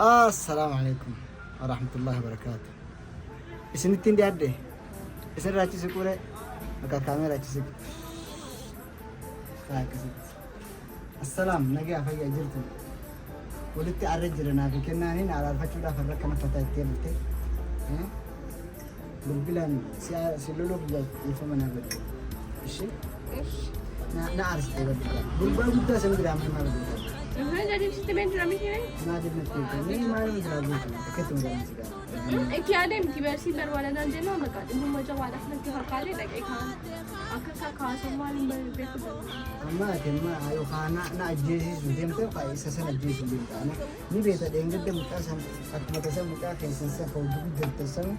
Assalaamu alaikum warahmatullahi wabarakaatu. Isinitti hin dhiyaadhe. Isin irraa achi siquu ree? Bakka kaameera achi siqu. Haa akkasitti. Assalaam, nagaa fayyaa jirtu. Walitti arra jira naaf kennaaniin araarfachuudhaaf har'a akkana fataa itti dhufte. Bilbilaan si loluu kiyyaaf dhiifama naa godhi. Ishi? Na aarsite baddu. Gurbaa guddaa san biraa amma maal godhu? Jadi sitti mee jira miti ree? Maaliif natti himte? Mee maaluma silaa gootu? Akkatuma godhan si gaafata. Itti yaadee miti barsii barbaadan jennaan bakka dhimmuma jabaadhaaf natti fakkaatee dhaqee kaan akka isaa kaasuu maal hin beeku danda'u. Amma ati amma yookaan na ajjeesisu deemte yookaan isa sana ajjeesu deemta. Ana ni beekta, dheengadda mucaa san akkuma tasaa mucaa keessan san kan hojii guddatte sana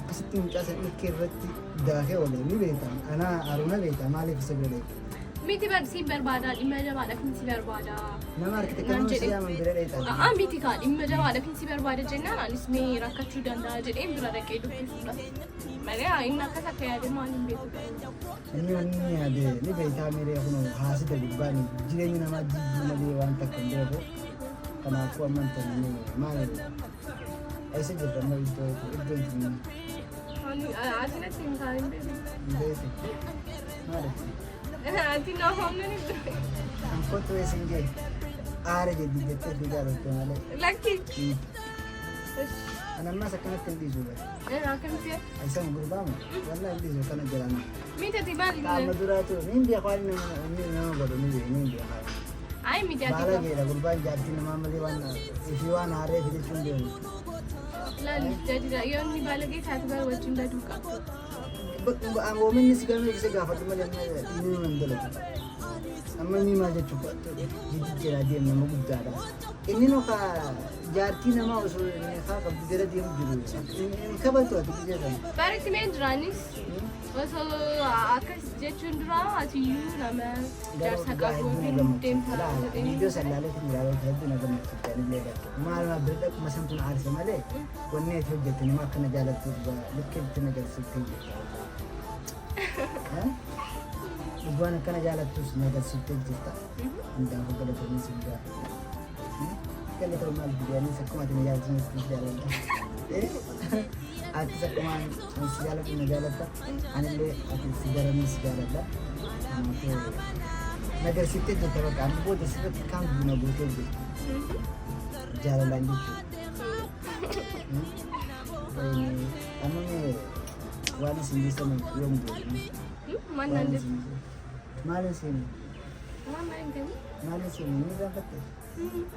akkasitti mucaa san ilkee irratti daakee oole ni beekta. Ana Aruuna beekta, maaliif isa bira dheekta? Miti barsiin barbaadaa dhimma jabaadhaaf si barbaada. Nama harkite Naan kanuma si jedhe. yaaman bira dheekta. A'aa miti kaa, dhimma jabaadhaaf si barbaada jennaan anis mee rakkachuu danda'a jedheen bira dhaqee dubbisuudha. Malee inni akkas akka yaade maal hin beeku. Inni wanni inni yaade ni beektaa miree, kun haasita gubbaan jireenya namaa jijjiiruu malee waan takka hin beeku. Kanaafuu amma hin maal, eessa jirta amma? Iddoo itti Ani ati natti hin taane hin beeku. Hin beektu. Maal? Ati na humna ni beeku. An kottu eessa hin jee? Aara jedhi jettee fiigaa dhufte malee. Lakki. An ammas akkanatti hin dhiisu bare. Akkamitti? Isaan gurbaamu wallahi hin dhiisu akkana jedhama. Miti ati maal? Qaama duraatu niin beeku, waan inni nama godhu ni beeku, niin beeku. Ay miti ati. Baala geedha gurbaan, jaartii namaa malee waan ifii waan haaree fidachuun deemu. Laal jajira, yoo inni baalagee taate bara wajjin baduu qabdu. Oominni si gamee isa gaafadhu malee amma inni nama hin dalagu. Amma inni maal jechuuf jijjiiraa deemu, nama guddaadha. Inni nu ka jaartii namaa osoo kaa qabdu jala deemu jiru. Hin kabaltu ati biyya sana. Baritti mee jiraanis osoo akkas jechuun dura atiyyuu nama jaarsa qabu hin deemta jedhee. Viidiyoo san laaleetiin ilaalee hedduu na gammachiifte, anillee bakka. Maaluma bira dhaquma santu na aarse malee wanni ati hojjette nama akkana jaalattu lukkeetti na agarsiiftee jirta. Dhugaan akkana jaalattus na agarsiiftee jirta. Hundaafuu galatoomii si dhugaa. Galatoomii maal fidee, akkuma ati na jaalattu si jaaladha. Atis akkuma ani si jaaladhu na jaalatta. Anillee ati si daranii si jaaladha. Kanaafuu na agarsiiftee jirta, bakka amma booda sirriitti kaan buna gootee jirta. Jaalalaan jechuudha. Amma mee waan isin geessan yoom gootu? Maal naan jettu? Maal isin? Maal naan jennu? Maal isin ni irraanfatte?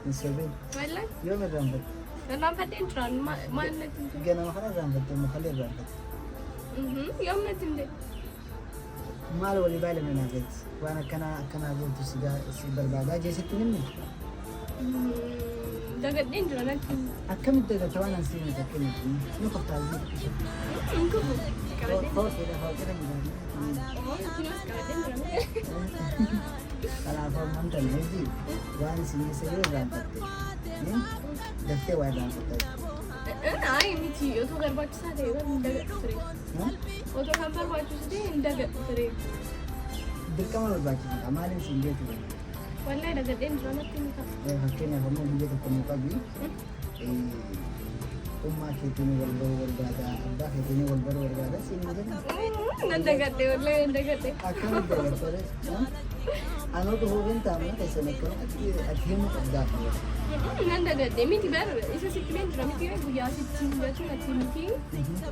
Hin sobin. Wallan Yoom irraanfatte? Irraanfadheen jiraan maal natti hin Ganama kana irraanfatte moo kalee irraanfatte? Yoom natti hin jedhu? Maal walii baay'ee naaf jetti? Waan akkanaa akkanaa gootu si barbaadaa jeesitti nimni? Dagadheen jira natti hin Akkamitti dagata waan an siine fakkeenyaaf ni koftaa jiru. Hin kufu. Qabadheen. Fooqeedha fooqeedha midhaan. Oo, kunuus qabadheen jira. Kanaafuu ammaan tana hojii waan isin isa yoo irraanfatte daftee waa irraanfatta jechuudha. Ay miti, otoo barbaachisaa ta'e garuu hin dagadhu ture. Otoo kan barbaachisu ta'e hin dagadhu ture. Dirqama barbaachisa. Maaliin siin beeku? Wallahi dagadheen jira natti hin ta'a. Fakkeenyaaf ammoo biyya tokko nu qabi. Ummaa keetiin wal baruu barbaada, abbaa keetiin wal baruu barbaada siin hin jennu. Nan dagadhe, wallahi nan dagadhe. Akkamitti dagattore? Anoo dhufuuf hin taane keessan akkamitti ati himuu qabdaaf. Nan dagadhe miti bar, isa sitti meen jira miti, guyyaa sitti mudatu natti miti.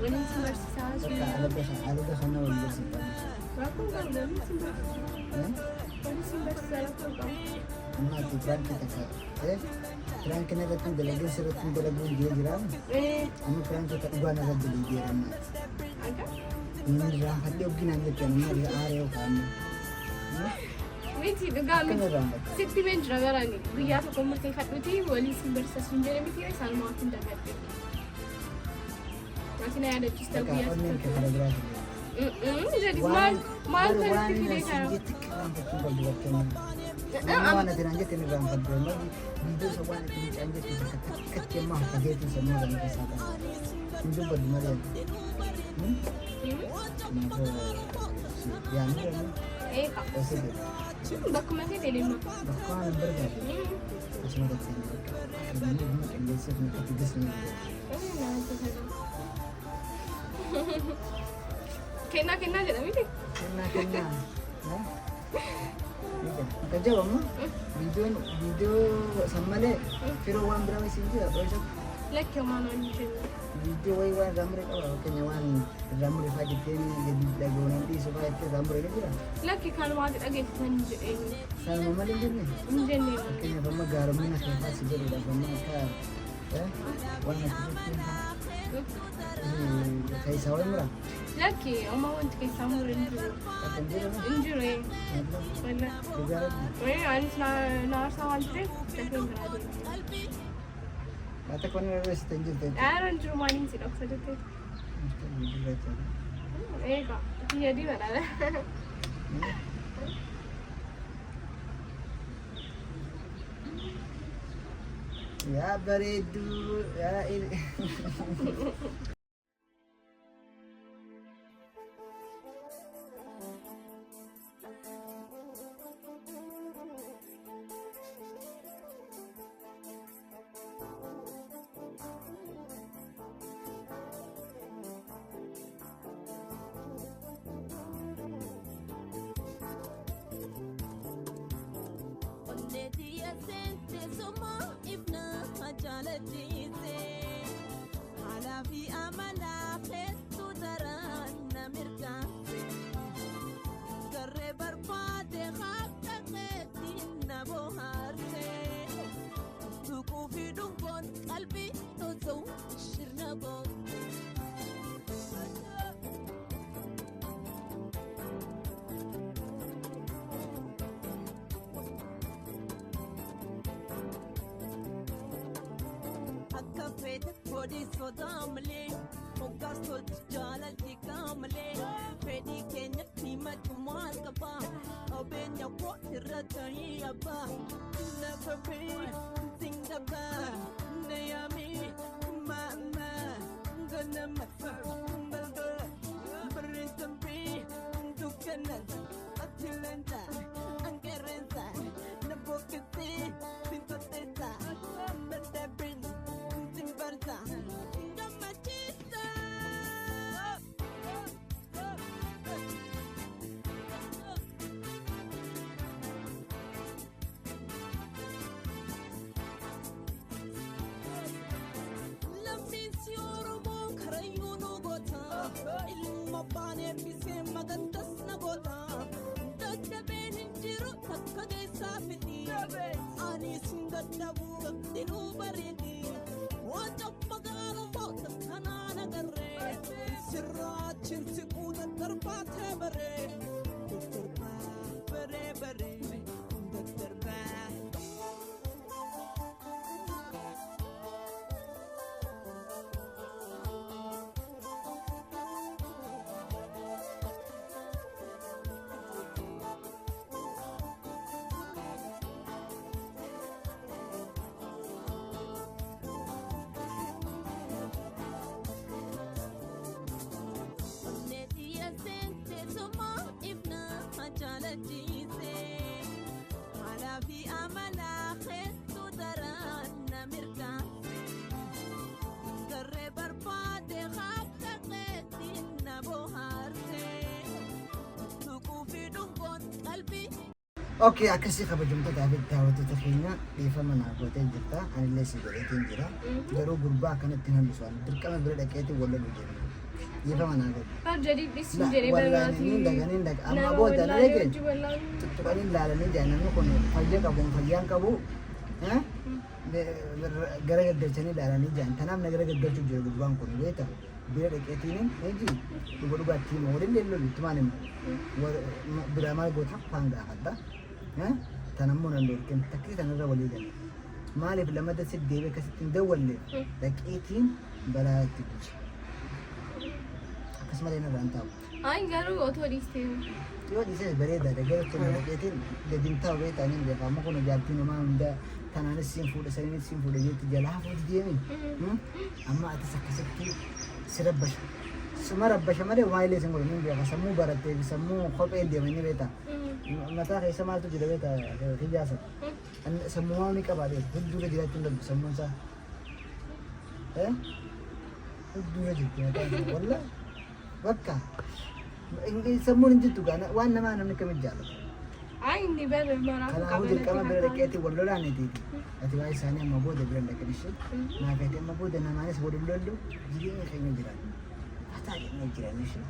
Waliin si barsiisaa sun. Bakka alada kana wal barsiifama. Rakkoon qabu, waliin si barsiisaa. Waliin si barsiisaa, rakkoon qabu. Amma ati piraankii takka piraankii irratti hin dalagin, sirratti hin dalaguun jee jira. Amma piraankii akka dhugaa narra dalageera amma. Akka? Inni irraanfadhee ogginaan jechuun amma irra aaree yookaan amma. Miti, dhugaa Akkam miti. irraanfatte? Sitti meen jira barani guyyaa tokko murteeffadhuuti waliin sin barsiisa sun jedhe miti, isaan maaf hin dagadhe. Ati na yaadachiista Bakka guyyaa onneen sitti. kee karaa biraa ture. Jadi maal maal Waan kan itti fide inni kana? siin jetti irraanfachuu qabdu fakkeenyaaf. Namni waan ati naan jette inni irraanfadhu. Amma viidiyoo isa waan itti mucaan jette takka takkatti amma fageetiin sammuu kana keessaa qaba. Hin dubbadhu malee. Kanaafuu yaadni jedhamu Eeka. eessa jira? Bakkuma feete deema. Bakka waan hin barbaade. Akkasuma takseen bakka. Namni dhuma qilleensa kun akkatti das nama godha. Namatti tola. Kennaa kennaa jedha miti? Kennaa kennaa. Akka jedhu amma viidiyoon viidiyoo san malee firoo waan biraa wayii siin jira dhoysa. Lakki homaa naan hin jennu. Viidiyoo wayii waan irraa mure qaba fakkeenya waan irraa mure fa'aa jettee gadi dhaga'uun dhiisu fa'aa jettee irraa mure ni jira. Lakki kanumaati dhageessisan hin jedheen. Sanuma malee hin jenne. Hin jenne. Fakkeenyaaf amma gaaromina kee fa'aa si godhuudhaaf amma akka waan akkasitti keessaa wayii mura. Lakki homaa wanti keessaa mure hin jiru. Akka hin jiru. Hin jiru. Wallah. Dhugaa rabbi. Wayii anis na aarsaa waan tureef dafee biraa deeme. Waa takka wanni irra dhoksite hin jirtu jechuudha. Dhaara hin jiru maaliin si dhoksa jettee. Eegaa kiyya diimadha. Yaa bareedduu yaa Onnee tiyya seente suma ifna jaalachiise. Haalaa fi amala hedduu daran na mirkaanse. Garree barbaade akka keetiin na bohaarse. Tuquu fi dhungoon qalbii tolchuu shirna goote. Akka feete godhi sodaa malee hoggaas tolchi jaalalti qaamalee fedhii keenya himachuu maal qaba qabeenya koo irra ta'ii abbaa lafa fi singaba na yaami maama ganama balbala barreessampi dukkanan achilansa anqerensa na bokkisi sintoteessa dadhabin simbarsa gammachiisa. Lammiinsi Oromoo karayyuu nu goota. Ilma abbaan eebbisee magantas na goota. Dadhabeen hin jiru takka keessaa miti. Anis hin dadhabu dinuu bareedi. Waca magaalaa kanaan agarree. Sirraachiin siquu daddarbaa ta'e baree. Daddarbaa baree baree. Daddarbaa. Onnee tiyya seente suma ifna jaalachiise. Haalaa fi amala hedduu daran na mirkaanse. Garree barbaade akka keetiin na bohaarse. Tuquu fi dhungoon qalbii. Okay, akkasii kabajamtootaa fi daawwattoota keenya dhiifama naa gootee jirta. Anillee si godheetiin jira. Garuu gurbaa akkanatti hin hambisu. Ani dirqama bira dhaqeetiin wal loluu deemna. Dhiifama naa godhi. Bar jedhii dhiisin La, jedhee wallaahi barbaati. niin daga, niin daga. Amma Nama booda wallaalee dhageen. hojii wallaalee. Tuttuqanii ilaalanii jiran namni kun fayya qabu fayyaan qabu. Eh? Gara gaggalchanii ilaalanii jiran. Tanaaf na gara gaggalchuu jira gurbaan kun beekta. Bira dhaqeetiin hojii dhuga dhugaatti hima waliin lollu ittumaan hima. Biraa maal goota faan gaafadha. Tanammoo nan dhorkin takkii tanarra walii gala. Maaliif lamada si deebi'ee akkasitti hin dawwalle dhaqeetiin balaa itti buusa. Akkasumallee narraa hin taa'u. Ay garuu otoo dhiistee. Yoo dhiises bareedaadha garuu tun dhaqeetiin gadi hin taa'u beektaa niin beeka. Amma kun jaartiin homaa hunda tanaanis siin fuudha saniinis siin fuudha jetti jalaa hafuuti deemi. Amma atis akkasitti si rabbasha. Suma rabbasha malee homaa illee sin godhu niin beeka. Sammuu barattee fi sammuu kopheen deemanii beektaa. Mataa keessa maaltu jira beektaa kiyyaasa. Sammuu ni qabaa beeku. Hedduurra jiraachuu hin danda'u sammuun isaa. Hedduurra jirti mataan isaa. Wallaahi bakka sammuun hin jirtu gaa waan namaa namni kamitti jaallatu. Ay, inni bara maraaf Kanaafuu dirqama bira dhaqeetii wal lolaaniitiiti. Ati waa'ee isaanii amma booda bira hin dhaqin ishee. Naaf ati amma booda namaanis wal hin lollu, jireenya keenya jiran. Fataa jennee jiran ishee.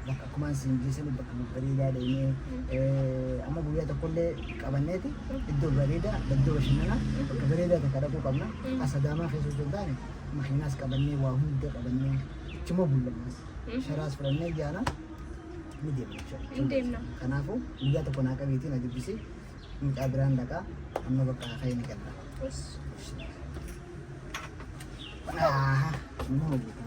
Bakka akkumaan siin geessanii bakka babbareedaa deemee amma guyyaa tokkollee qabanneeti iddoo bareedaa, iddoo bashannanaa, bakka bareedaa takka dhaquu qabna. As Adaamaa keessa osoo hin taane makiinaas qabannee waa hunda qabannee ichuma bullannas. Sharaas fudhannee jaana ni deemna jechuudha. Hin deemna. Kanaafuu guyyaa tokko naa qabeetii na dubbisi, mucaa biraan dhaqaa, amma bakka ka'ee ni galla. Ah, nama hojjetu.